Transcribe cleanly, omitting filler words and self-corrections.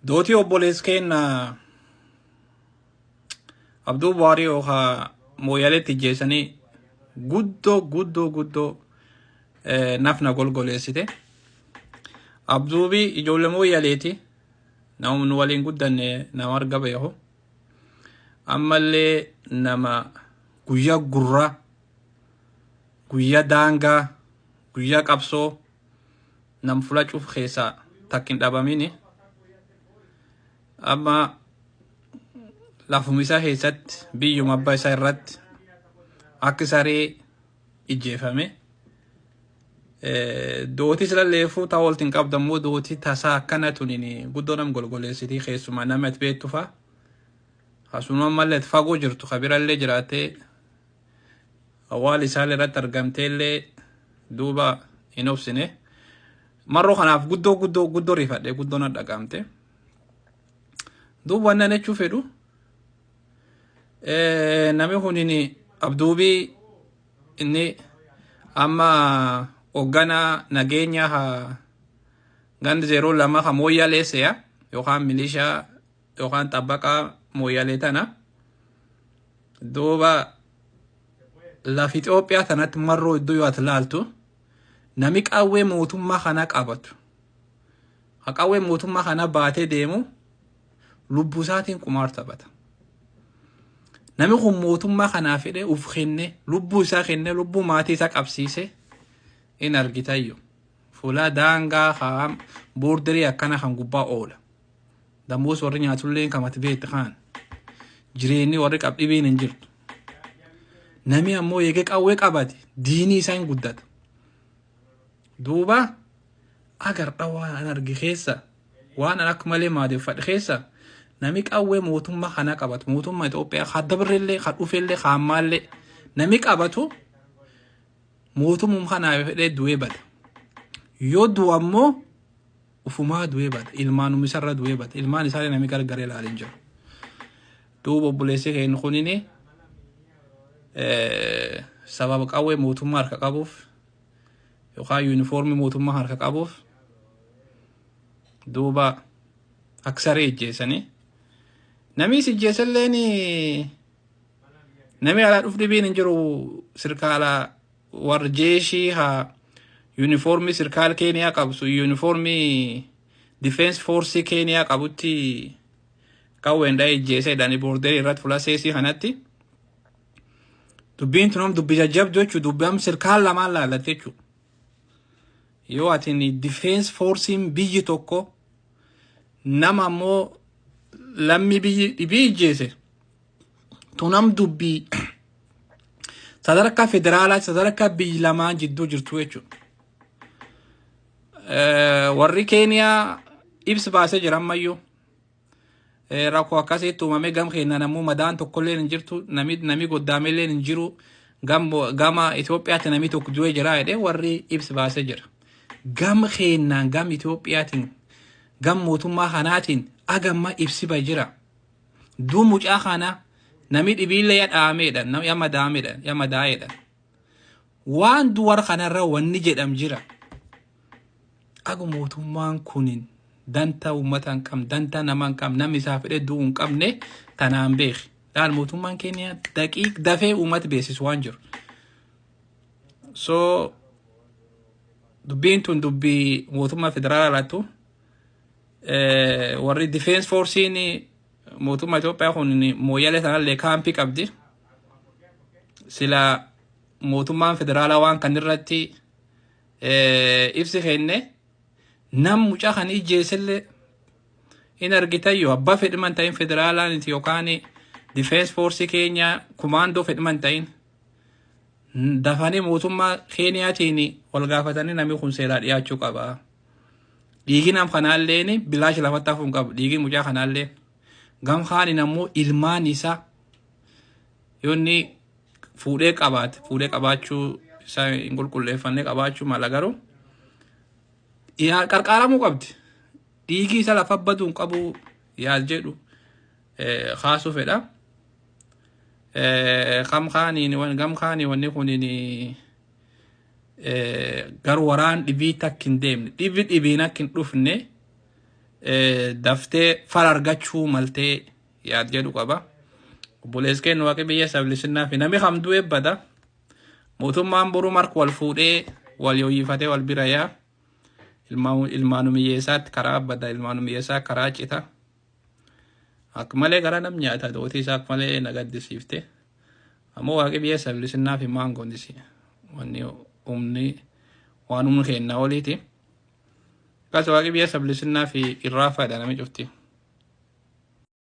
Dootii obboleessa keenya Abduu Buhaarii yookaan Mooyaleetti ijjeessanii guddoo guddoo guddoo nafna golgoleessite. Abduubi ijoollee Mooyaleeti. Nama nu waliin guddanne, nama arga beeku. Ammallee nama guyyaa gurraa, guyyaa daangaa, guyyaa qabsoo nam fulacuuf keessaa takka hin dhabamini. Amma lafuma isaa keessatti, biyyuma abbaa isaa irratti akka saree ijjeefame. Dootii sila leefuu taa walitti hin qabdu, ammoo dootii tasaa akkana tunin guddoo nam golgoleessitii, keessumaa nama ati beektu fa'a. Asuma ammallee ati fagoo jirtu kabirallee jiraattee awwaal isaallee irratti argamteellee duuba hin obsine. Marroo kanaaf guddoo guddoo guddoo rifadhe, guddoo na dhagaamte. Duuba wannan jechuu fedhu, namni kunin Abduubii inni amma hoogganaa nageenya haa gandi 02 ha Mooyyalee se'a, yookaan milishaa yookaan xabbaqaa Mooyyalee tana. Duuba lafa Itoophiyaa tanatti marroo iddoo yoo ati laaltu, nami qawwee mootummaa kana qabatu, ha qawwee mootummaa kana baatee deemu, lubbuu isaatiin qumaar taphata. Namni kun mootummaa kanaa fedhee uf kenne, lubbuu isaa kenne, lubbuu maatii isaa qabsiise in argitayyo. Fuula daangaa haa borderii akkana kan gubbaa oola. Damboos warri nyaatullee kamati beekti kaan. Jireenyi warri qabdhibiin hin jirtu. Nami ammoo eegee qawwee qabate diinii isaa hin guddata. Duuba agardha waan an arge keessa, waan an akka malee maadeeffadhe keessa, nami qawwee mootummaa kana qabatu, mootummaa Itoophiyaa haa dabrillee, haa dhufellee, haa ammaallee, nami qabatu mootummaa kanaaf fedhee du'ee bada. Yoo du'u ammoo ufumaa du'ee bada. Ilmaanuma isarra du'ee bada. Ilmaan isaallee nami gargaree ilaalin jiru. Duuba obboleessi keenya kunini sababa qawwee mootummaa harka qabuuf yookaan yuunifoormii mootummaa harka qabuuf duuba akka saree ijjeessanii. Namni is ijjeessalleen namni alaa dhuf dhibiin hin jiru, sirkaala warra jeeshii haa yuunifoormii sirkaal Keeniyaa qabsu, yuunifoormii defense force Keeniyaa qabutti qawween dha'ee ijjeesee jedhanii borderii irratti fuula seesii kanatti. Dubbiin tun dubbi jajjabdu jechuudha. Dubbi amma sirkaal lamaan laallatte jechuudha. Yoo atin defense forcein biyyi tokko nama ammoo lammii biyyi dhibii ijjeese, tunam dubbii sadarkaa federaalaa, sadarkaa biyyi lamaan jidduu jirtu jechuudha. Warri Keeniyaa ibsa baasee jira ammayyuu. Rakkoo akkasiitti uumamee, gam keenyaan ammoo madaan tokkollee hin jirtu, nami goddaamellee hin jiru, gama Itoophiyaatti nami tokko du'ee jira jedhee warri ibsa baasee jira. Gam keenyaan, gam Itoophiyaatiin, gam mootummaa kanaatiin agamma ibsi ba jira. Duu mucaa kana nami dhibiillee ya dhaameedha, ya madaameedha, ya madaa'eedha. Waan duwar kanarra wanni jedham jira. Aga mootummaan kunin danta uummata hin qabne, danta nama hin qabne, namni isaa fedhe du'uu hin qabne tanaan beeki. Laal, mootummaan keenya daqiiq dafee uummata beeksisu waan jiru. So dubbiin tun dubbii mootummaa federaalaa laattu. Warri defense forcein mootummaa Itoophiyaa kun Mooyyalee sanallee kaampii qabdi. Sila mootummaan federaalaa waan kan irratti ibsi kenne, nam mucaa kan ijjeesellee in argitayyoo abbaa fedhiman ta'in, federaalaan yookaan defense force keenya kumaandoo fedhiman ta'in, dafanii mootummaa Keeniyaatiin wal gaafatanii namni kun seeraa dhiyaachuu qaba. Dhiigi nam kanaalleen bilaash lafatti hafuu hin qabu. Dhiigi mucaa kanaallee gam kaaniin ammoo ilmaan isaa yoo inni fuudhee qabaate, fuudhee qabaachuu isaa hin qulqulleeffannee, qabaachuu mala, garuu qarqaaramuu qabdi. Dhiigi isa lafa baduu hin qabu yaad jedhu kaasuu fedha. Kam kaaniin, gam kaanii wanni kuniin gar waraan dhibii takka hin deemne, dhibi dhibiin akka hin dhufne. Daftee fala argachuu maltee yaad jedhu qaba. Obboleessi keenya waaqi biyya sablisinnaa fi namni hamduu eebbata. Mootummaan boruu mark wal fuudhee wal yooyyifatee wal bira yaa. Ilmaanum hiyyeessaatti karaa bada, ilmaanum hiyyeessaa karaa cita. Akka malee gara nam nyaata dootii isaa akka malee na gaddisiifte. Ammoo waaqi biyya sablisinnaa fi maangoondisi. Wanni humni waan humni kennaa oliiti. Akkas waaqi biyya sablisinnaa fi irraa fadha namni cufti.